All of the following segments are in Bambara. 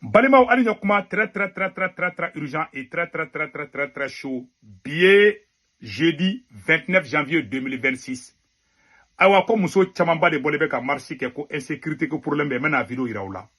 Balimaw, hali ɲɔ kuma très très très très très très urgent et très très très très très très chaud. Bi ye jeudi 29 janvier 2026. Ayiwa, ko muso camanba de bɔlen bɛ ka marche kɛ ko insécurité ko problème bɛ. N bɛna vidéo yira aw la.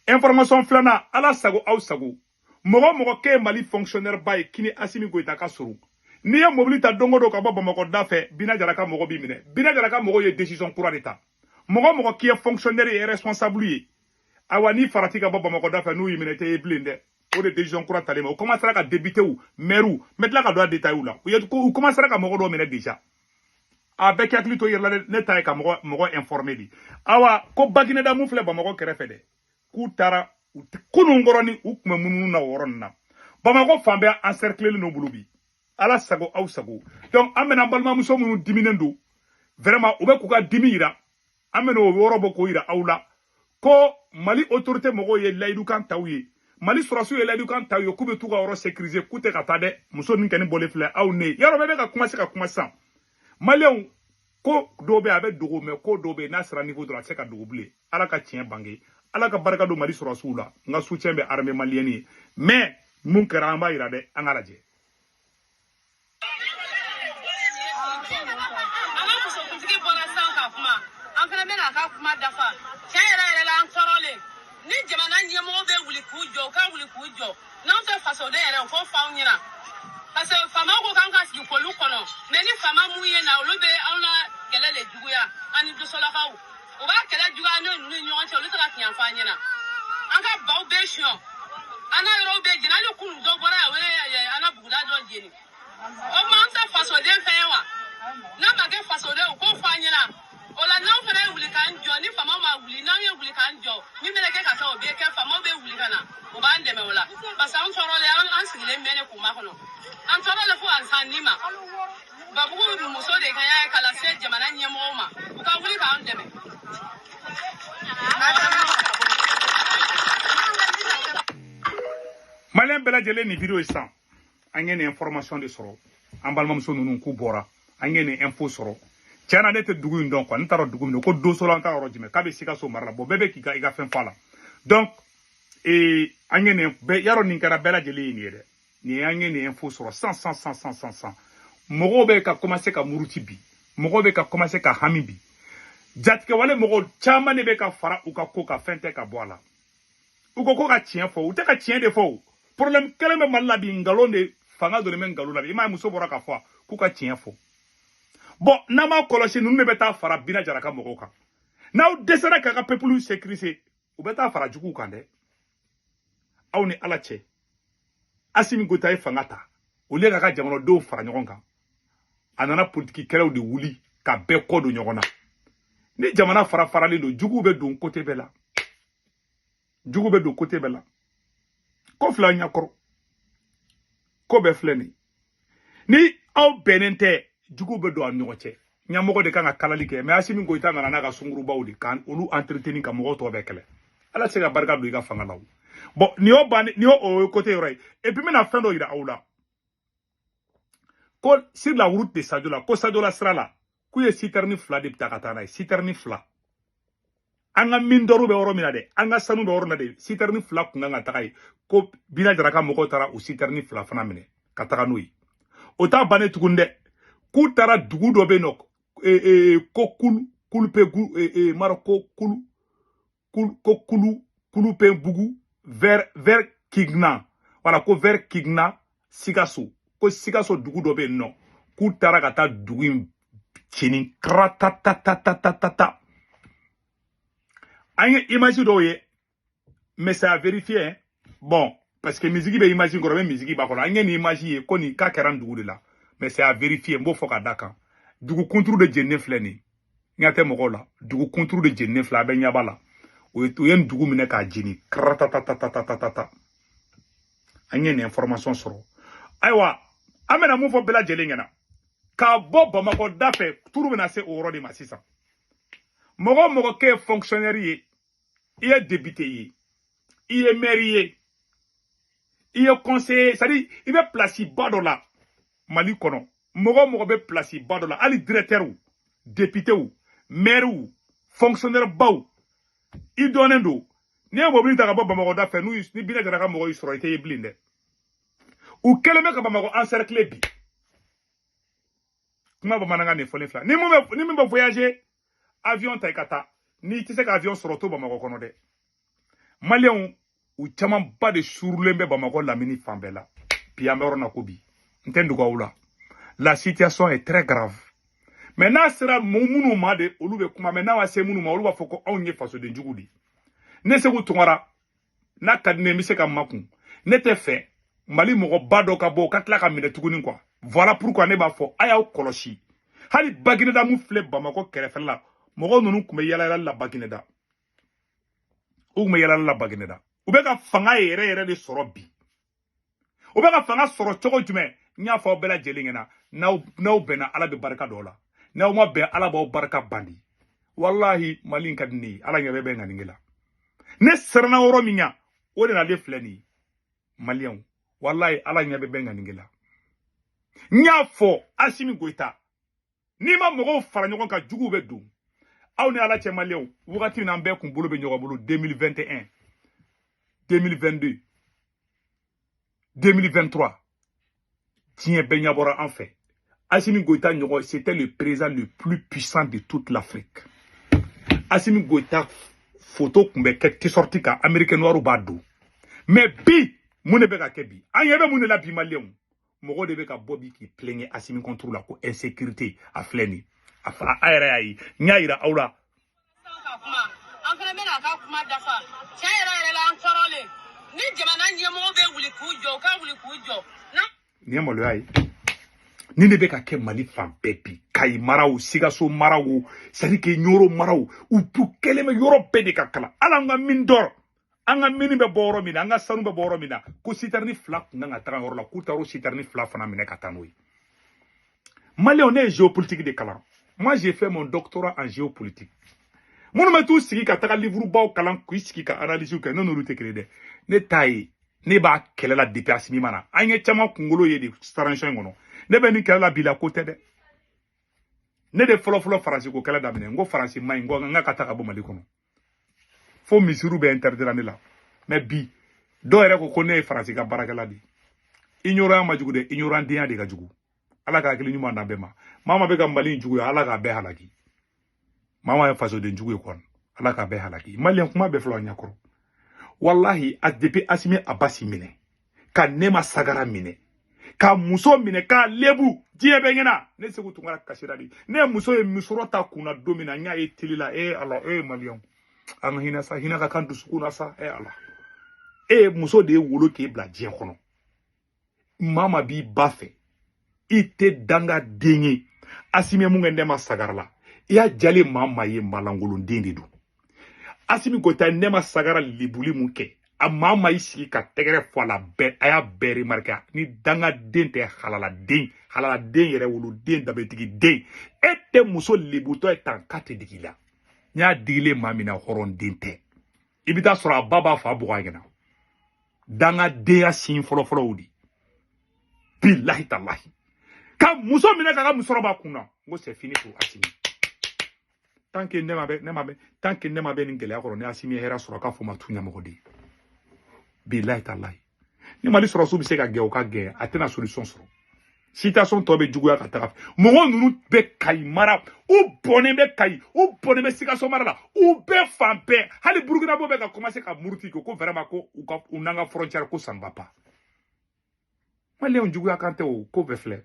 Information filanan, Ala sago aw sago, mɔgɔ mɔgɔ k'e ye Mali fonctionnaire ba ye, kini Asimi Goyita ka surun, n'i ye mobili ta don o don ka bɔ Bamakɔ da fɛ, Bina Jara ka mɔgɔ b'i minɛ. Bina Jara ka mɔgɔw ye décision kura de ta. Mɔgɔ mɔgɔ k'i ye fonctionnaire ye, responsable ye, ayiwa, n'i farati ka bɔ Bamakɔ da fɛ, n'u y'i minɛ, i tɛ ye bilen dɛ. O de décision kura talen ma, o commencera ka député, maire, n bɛ tila ka don a détail la. U ye u commencera ka mɔgɔ dɔw minɛ déjà. A bɛɛ k'i hakili to i yɛrɛ la dɛ. Ne ta ye ka mɔgɔ mɔgɔ informer de. Awa, ko Bagineda mun filɛ Bamakɔ kɛrɛfɛ dɛ, k'u taara kunun kɔrɔ u tun bɛ munumunu na o yɔrɔ ninnu na. Bamakɔ fan bɛɛ encercler n'u bolo bi. Ala sago aw sago. Donc an bɛna an balimamuso minnu diminen don vraiment, u bɛ k'u ka dimi yira, an bɛna o yɔrɔ bɔ k'o yira aw la, ko Mali autorité mɔgɔw ye layidukan taw ye, Mali sɔrɔsiw ye layidukan taw ye, k'u bɛ t'u ka yɔrɔ sécuriser, k'u tɛ ka taa dɛ. Muso nin kɛni bɔlen filɛ aw ne yɔrɔ bɛɛ bɛ ka kuma se ka kuma sisan. Maliyɛnw, ko dɔw bɛ yen a bɛ dogo, mɛ ko dɔw bɛ yen n'a sera niveau dɔ la, a tɛ se ka dogo bilen. Ala ka tiɲɛ bange, Ala ka barika don Mali sɔrɔsiw la. N ka soutien bɛ armée malienne ye, mais mun kɛra, an b'a yira dɛ. An ka lajɛ. An ka musokuntigi bɔra sisan ka kuma, an fana bɛna a ka kuma dafa. Tiɲɛ yɛrɛ yɛrɛ la, an tɔɔrɔlen. Ni jamana ɲɛmɔgɔw bɛ wuli k'u jɔ, u ka wuli k'u jɔ. N'anw tɛ fasoden yɛrɛ, u k'o fɔ anw ɲɛna, parce que faamaw ko k'an ka sigi k'olu kɔnɔ, mais ni faama mun ye na, olu bɛ anw na kɛlɛ le juguya. Ani dusolakaw, u b'a kɛlɛ juguya n'o ninnu ni ɲɔgɔn cɛ. Olu tɛ ka tiɲɛ fɔ an ɲɛna. An ka baw bɛ suɲɛ, an n'a yɔrɔw bɛ jeni. Hali kunun dɔ bɔra yan, o ye an ka buguda dɔ jeni. O tuma an tɛ fasoden fɛn ye wa? N'a ma kɛ fasoden, u k'o fɔ an ɲɛna. O la, n'anw fana ye wuli k'an jɔ, ni faamaw ma wuli, n'anw ye wuli k'an jɔ, min bɛna kɛ ka kɛ, o bɛ kɛ. Faamaw bɛ wuli ka na, u b'an dɛmɛ o la, parce que an tɔɔrɔlen, an sigilen bɛ ne k'u makɔnɔ. An tɔɔrɔlen fo an san ni ma. Babugu muso de ka y'a ye ka lase jamana ɲɛmɔgɔw ma, u ka wuli k'an dɛmɛ. Maliyɛn bɛɛ lajɛlen, nin vidéo ye sisan, an ye nin information de sɔrɔ. An balimamuso ninnu k'u bɔra, an ye nin info sɔrɔ. Tiɲɛ na, ne tɛ dugu in dɔn quoi, ne t'a dɔn dugu min don, ko Dosola, an t'a yɔrɔ jumɛn, k'a bɛ Sikaso mara la. Bon, bɛɛ bɛ k'i ka i ka fɛn fɔ a la. Donc an ye nin bɛɛ yarɔ, nin kɛra bɛɛ lajɛlen ye nin ye dɛ. Nin ye, an ye nin info sɔrɔ san san san san san san. Mɔgɔw bɛ ka commencer ka muruti bi, mɔgɔw bɛ ka commencer ka hami bi. Jatigɛwale mɔgɔw caman de bɛ ka fara u ka ko kan, fɛn tɛ ka bɔ a la. U ko ko ka tiɲɛ fɔ, u tɛ ka tiɲɛ de fɔ. O problème kelen bɛ Mali la bi, nkalon de fanga donnen bɛ nkalon na bi. I m'a ye, muso bɔra ka fɔ k'u ka tiɲɛ fɔ. Bon, n'an m'a kɔlɔsi, ninnu de bɛ taa fara Bina Jara ka mɔgɔw kan. N'aw dɛsɛra k'a ka peuple sécuriser, u bɛ taa fara juguw kan dɛ. Aw ni Ala cɛ, Asimi Goyita ye fanga ta, au lieu k'a ka jamanadenw fara ɲɔgɔn kan, a nana politiki kɛlɛw de wuli ka bɛɛ kɔ don ɲɔgɔn na. Ni jamana fara faralen don, juguw bɛ don côté bɛɛ la, jugu bɛ don côté bɛɛ la. Ko fila ɲɛkɔrɔ, ko bɛɛ filɛ nin. Ni aw bɛnnen tɛ, jugu bɛ don aw ni ɲɔgɔn cɛ. Ɲɛmɔgɔ de kan ka kalali kɛ, mais Asimi Goyita nana n'a ka sungurubaw de kan, olu entretenir ka mɔgɔw tɔ bɛɛ kɛlɛ. Ala tɛ se ka barika don i ka fanga la o. Bon, nin y'o ban, nin y'o o ye côté yɔrɔ ye. Et puis n bɛna fɛn dɔ yira aw la, ko sur la route de Sadiola, ko Sadiola sira la, k'u ye citerne fila de ta ka taa n'a ye. Citerne fila, an ka mine d'or bɛ yɔrɔ min na dɛ, an ka sanu bɛ yɔrɔ min na dɛ, citerne fila kun kan ka taga yen, ko Bina Jara ka mɔgɔw taara o citerne fila fana minɛ ka taga n'o ye. O t'a bannen tuguni dɛ, k'u taara dugu dɔ bɛ yen nɔ, ko kulu kulupe mara ko kulu kulu ko kulu kulupe bugu vers Kigna, voilà, ko vers Kigna Sikaso, ko Sikaso dugu dɔ bɛ yen nɔ, k'u taara ka taa dugu in ceni kratatatatata. An ye image dɔw ye, mais c'est à vérifier, hein. Bon, parce que musique bɛ image kɔrɔ, bɛ musique b'a kɔrɔ. An ye nin image ye ko nin k'a kɛra nin dugu de la, mais c'est à vérifier. N b'o fɔ ka da kan. Dugu kunturu de jeninen filɛ nin ye, ɲɛ tɛ mɔgɔw la. Dugu kunturu de jeninen filɛ, a bɛ ɲɛ b'a la. U ye nin dugu minɛ k'a jeni kratatatatata. An ye nin information sɔrɔ. Ayiwa, an bɛna mun fɔ bɛɛ lajɛlen ɲɛna k'a bɔ Bamakɔ da fɛ, turu bɛna se o yɔrɔ de ma sisan. Mɔgɔ o mɔgɔ k'e ye fonctionnaire ye, i ye député ye, i ye maire ye, i ye conseiller, c'est à dire i bɛ place ba dɔ la Mali kɔnɔ, mɔgɔ o mɔgɔ bɛ place ba dɔ la, hali directeur, député, maire, fonctionnaire baw, i dɔnnen don. N'i ye mobili ta ka bɔ Bamakɔ da fɛ, n'u ni Bina Jara ka mɔgɔ y'i sɔrɔ, i tɛ ye bilen dɛ. U kɛlen bɛ ka Bamakɔ encercler bi. Kuma bamanankan de fɔlen filɛ. Ni min bɛ voyager, avion ta i ka taa. N'i tɛ se ka avion sɔrɔ, to Bamakɔ kɔnɔ dɛ. Maliyɛnw, u camanba de surulen bɛ Bamakɔ lamini fan bɛɛ la bi. An bɛ yɔrɔ na ko bi, n tɛ dogo aw la, la situation est très grave. Mais n'a sera minnu ma de, olu bɛ kuma. Mais n'a ma se minnu ma, olu b'a fɔ ko anw ye fasoden jugu de ye. Ne Segu Tunkara, n'a ka di ne ye, n bɛ se ka makun. Ne tɛ fɛ Mali mɔgɔba dɔ ka bɔ o ka tila ka minɛ tuguni quoi. Voilà pourquoi ne b'a fɔ, a y'aw kɔlɔsi. Hali Bagineda mun filɛ Bamakɔ kɛrɛfɛla la, mɔgɔ ninnu tun bɛ yala yala la Bagineda, u tun bɛ yala la Bagineda. U bɛ ka fanga yɛrɛ yɛrɛ de sɔrɔ bi. U bɛ ka fanga sɔrɔ cogo jumɛn? N y'a fɔ aw bɛɛ lajɛlen ɲɛna, n'aw bɛnna, Ala bɛ barika dɔw la. N'aw ma bɛn, Ala b'aw barika bandi. Walahi, Mali in ka di ne ye. Ala ɲɛ bɛ ŋaninge la. Ne siranna yɔrɔ min ɲa, o de nalen filɛ nin ye. Maliyɛnw, walahi, Ala ɲɛ bɛ ŋaninge la. N y'a fɔ, Asimi Goyita, n'i ma mɔgɔw fara ɲɔgɔn kan, juguw bɛ don aw ni Ala cɛ. Maliyɛnw, wagati min na an bɛɛ kun bolo bɛ ɲɔgɔn bolo, 2021, 2022, 2023, diɲɛ bɛɛ ɲɛbɔra an fɛ. Asimi Goïta ɲɔgɔn, c'était le président le plus puissant de toute l'Afrique. Asimi Goïta photo kun bɛ kɛ t-shirt kan, américain noir b'a don. Mais bi, mun de bɛ ka kɛ bi? An ɲɛ bɛ mun de la bi? Maliyɛnw, mɔgɔ de bɛ ka bɔ bi k'i plaigner Asimi contre la ko insécurité. A filɛ nin ye, a fa a yɛrɛ y'a ye, n y'a yira aw la. Ka kuma, an fana bɛna a ka kuma dafa. Tiɲɛ yɛrɛ yɛrɛ la, an tɔɔrɔlen. Ni jamana ɲɛmɔgɔw bɛ wuli k'u jɔ, u ka wuli k'u jɔ. Nin ye maloya ye. Nin de bɛ ka kɛ Mali fan bɛɛ bi. Kayi maraw, Sikaso maraw, c'est à dire que Ɲoro maraw, u kɛlen bɛ yɔrɔ bɛɛ de ka kalan. Hali an ka mine d'or, an ka mine bɛ bɔ yɔrɔ min na, an ka sanu bɛ bɔ yɔrɔ min na, ko citerne 2 kun kan ka taga yɔrɔ la, k'u taara o citerne 2 fana minɛ ka taa n'o ye. Maliyɛnw, ne ye géopolitique de kalan. Moi, j'ai fait mon doctorat en géopolitique. Minnu bɛ t'u sigi ka taga livre baw kalan, k'i sigi ka analyse kɛ, ne n'olu tɛ kelen dɛ. Ne t'a ye, ne b'a kɛlɛ la depuis Asimi ma na. An ye caman kunkolo ye de transition in kɔnɔ. Ne bɛ nin kɛlɛ la bi la, ko tɛ dɛ. Ne de fɔlɔ fɔlɔ Faransi ko kɛlɛ daminɛ. N ko Faransi ma ɲi, n ko n ka taa ka bɔ Mali kɔnɔ, fo misiriw bɛ interdira ne la. Mais bi, dɔw yɛrɛ ko ko ne ye Faransi ka baarakɛla de ye. Ignorant ma jugu dɛ, ignorant denya de ka jugu. Ala ka hakili ɲuman d'an bɛɛ ma. Maa ma bɛ ka Mali in juguya, Ala k'a bɛɛ halaki. Maa ma ye fasoden jugu ye kɔni, Ala k'a bɛɛ halaki. Maliyɛn, kuma bɛɛ filɛ aw ɲɛkɔrɔ. Wallahi, a depuis Asimi Abasi minɛ ka Nema Sagara minɛ, ka muso minɛ k'a lebu diɲɛ bɛɛ ɲɛna, ne Segu Tunkara kasira de. Ne ye muso ye musɔrɔ ta kunna don min na, n y'a ye télé la. E Ala, e maliyɛnw, an ka hinɛ sa, hinɛ ka kan dusukun na sa. E Ala, e ye muso de ye wolo k'e bila diɲɛ kɔnɔ. Maa ma b'i ba fɛ, i tɛ dangaden ye. Asimi ye mun kɛ Nɛma Sagara la? I y'a jalen maa maa ye, malangolonden de don. Asimi Goyita, Nɛma Sagara libuli mun kɛ, a maa ma y'i sigi ka tɛgɛrɛ fɔ a la bɛɛ, a y'a bɛɛ remarqué. Ni dangaden tɛ, halaladen, halaladen yɛrɛ woloden, danbetigi den, e tɛ muso lebutɔ ye tan k'a tɛ digi i la. N y'a digilen maa min na, hɔrɔnden tɛ. I bɛ taa sɔrɔ a ba b'a fa bugɔ a ɲɛna. Dangadenya sin fɔlɔfɔlɔ o de. Bilahi talahi, ka muso minɛ k'a ka musɔrɔ b'a kun na, n ko c'est fini pour Asimi. Tant que ne ma bɛ, ne ma bɛ, tant que ne ma bɛ nin gɛlɛya kɔrɔ, ni Asimi ye hɛrɛ sɔrɔ, k'a fɔ ma tu ɲɛmɔgɔ de ye. Bilahi talahi, ni Mali sɔrɔsiw bɛ se ka gɛn, o ka gɛn. A tɛna solution sɔrɔ. Situation tɔ bɛ juguya ka taga fɛ. Mɔgɔ ninnu bɛ Kayi mara, u bɔnnen bɛ Kayi, u bɔnnen bɛ Sikaso mara la, u bɛɛ fan bɛɛ. Hali Burukina bɛ ka commencer ka muruti ko vraiment ko u ka u n'an ka frontière ko ça ne va pas. Maliyɛnw, juguya kan tɛ, o ko bɛɛ filɛ.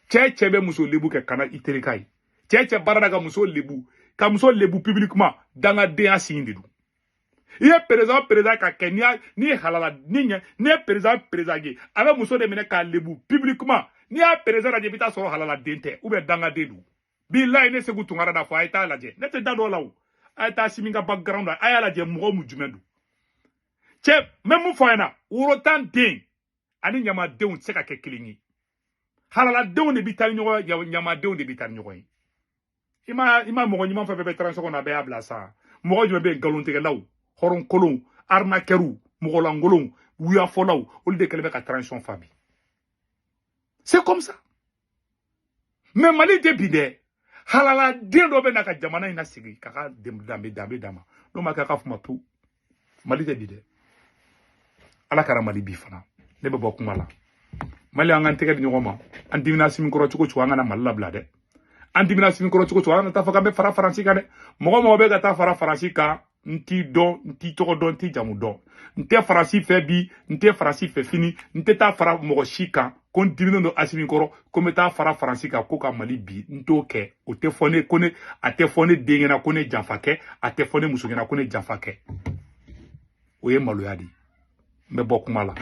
Cɛ cɛ bɛ muso lebu kɛ, kana i terika ye. Cɛ cɛ baara la ka muso lebu, ka muso lebu publiquement, dangadenya signe de don. I ye président président ka kɛ, n'i y'a n'i halala ni ɲɛ, n'i ye président président ye, a bɛ muso de minɛ k'a lebu publiquement. N'i y'a président lajɛ, i bɛ taa sɔrɔ halaladen tɛ ou bien dangaden don. Bilayi, ne Segu Tunkara da fɔ, a ye taa lajɛ. Ne tɛ da dɔ la o. A ye taa Asimi ka background la, a y'a lajɛ mɔgɔ mun jumɛn don. Cɛ, n bɛ mun fɔ a ɲɛna? Worotan den ani ɲamadenw tɛ se ka kɛ kelen ye. Halaladenw de bɛ taa ni ɲɔgɔn ye, ɲamadenw de bɛ taa ni ɲɔgɔn ye. I ma mɔgɔ ɲuman fɛn fɛn bɛ transition kɔnɔ, a bɛɛ y'a bila sa. Mɔgɔ jumɛn bɛ yen? Nkalontigɛlaw, hɔrɔnkolonw, arnaqueurs, mɔgɔlankolonw, wuyafɔlaw, olu de kɛlen bɛ ka transition fa bi. C'est comme ça. Mais Mali tɛ bi dɛ. Halaladen dɔ bɛ na ka jamana in lasegin k'a ka danbe danbe d'a ma. N'o ma kɛ, a ka fɔ ma tu. Mali tɛ bi dɛ. Ala kɛra Mali bi fana. Ne bɛ bɔ kuma la. Mali, an k'an tɛgɛ di ɲɔgɔn ma. An dimina Asimi kɔrɔ cogo cogo, an kana Mali labila dɛ. An dimina Asimi kɔrɔ cogo cogo, an kana taa fɔ k'an bɛ fara Faransi kan dɛ. Mɔgɔ mɔgɔ bɛ ka taa fara Faransi kan, n t'i dɔn, n t'i tɔgɔ dɔn, n t'i jamu dɔn. N tɛ Faransi fɛ bi, n tɛ Faransi fɛ fini, n tɛ taa fara mɔgɔ si kan ko n diminen don Asimi kɔrɔ, ko n bɛ taa fara Faransi kan ko ka Mali bi. N t'o kɛ. O tɛ fɔ ne ko ne, a tɛ fɔ ne den ɲɛna ko ne janfa kɛ, a tɛ fɔ ne muso ɲɛna ko ne janfa kɛ. O ye maloya de ye. N bɛ bɔ kuma la.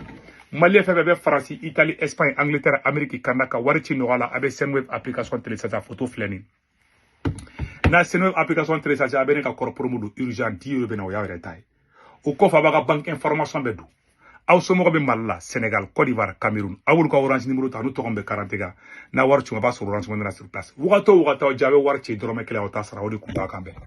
Malien fɛn fɛn bɛ Faransi, Italie, Espagne, Angleterre, Amérique, Canada, ka wari ci nɔgɔya la, a bɛ Sendwave application télécharger. Photo filɛ nin. N'a Sendwave application télécharger, a bɛ ne ka code promo don urgent 10 euros bɛ na, o y'aw yɛrɛ ta ye. O kɔfɛ, a b'a ka banque information bɛɛ don. Aw somɔgɔw bɛ Mali la, Sénégal, Côte d'Ivoire, Cameroun, aw b'olu ka Orange numéro ta, n'u tɔgɔ bɛ carte kan. N'a wari ci, a b'a sɔrɔ Orange Money na sur place. Wagati o wagati aw jaa, a bɛ wari ci, dɔrɔmɛ kelen aw t'a sara. O de kun b'a kan bɛɛ.